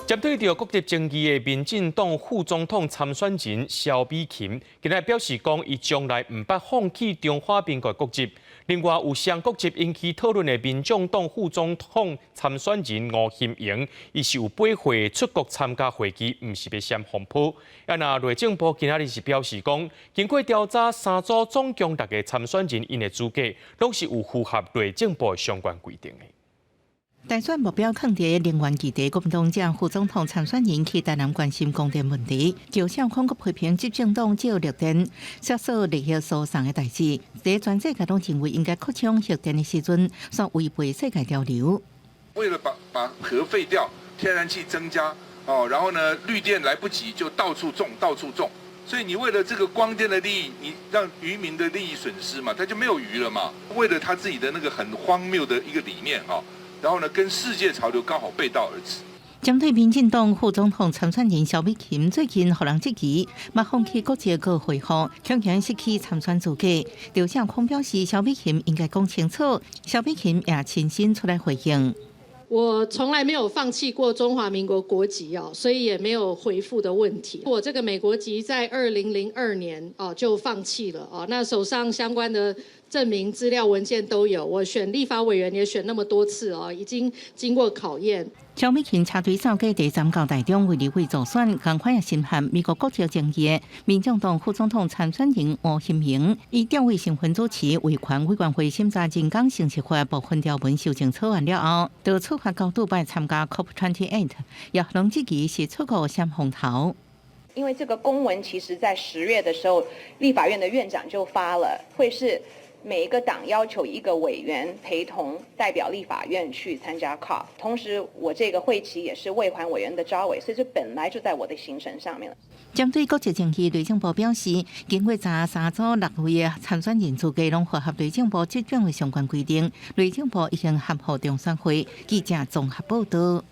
針對著國籍爭議的民進黨副總統參選人蕭美琴，今日表示講，伊從來毋捌放棄中華民國國籍。另外，有雙國籍引起討論的民眾黨副總統參選人吳欣盈，伊是有八歲出國參加會議，毋是欲煽風波。啊，若內政部今仔日是表示講，經過調查，三組總共六個參選人𪜶的資格，攏是有符合內政部的相關規定的。大選目標囥佇能源議題，國民黨這副總統參選人去台南關心供電問題，喬少康閣批評執政黨借綠電插手利益輸送的代誌，佇全世界攏認為應該擴充核電的時陣，煞違背世界潮流。為了把核廢掉，天然氣增加，哦，然後呢綠電來不及就到處種到處種，所以你為了這個光電的利益，你讓漁民的利益損失嘛，他就沒有魚了嘛。為了他自己的那個很荒謬的一個理念，哈。然後呢，跟世界潮流剛好背道而馳。針對民進黨副總統參選人蕭美琴最近予人質疑，嘛放棄國籍閣回覆，強行失去參選資格。劉少康表示，蕭美琴應該講清楚，蕭美琴也親身出來回應。我從來沒有放棄過中華民國國籍哦，所以也沒有回復的問題。我這個美國籍在2002年哦就放棄了哦，那手上相關的證明資料文件都有。我選立法委員也選那麼多次哦，已經經過考驗。蕭美琴車隊走過第三到台中為立委助選，仝款也深陷美國國籍爭議。民進黨副總統參選人吳欣盈以釣委身份主持維權委員會審查人工生殖法部分條文修正草案了後，就觸發高度擺參加 COP28，也攏質疑是出國閃風頭。因為這個公文其實在10月的時候，立法院的院長就發了，會是每一個黨要求一個委員陪同代表立法院去參加 COP，同時我這個會期也是衛環委員的召委，所以這本來就在我的行程上面了。針對國籍爭議，內政部表示，經過查三組六位的參選人資格攏符合內政部職掌的相關規定，內政部已經函予中選會。記者綜合報道。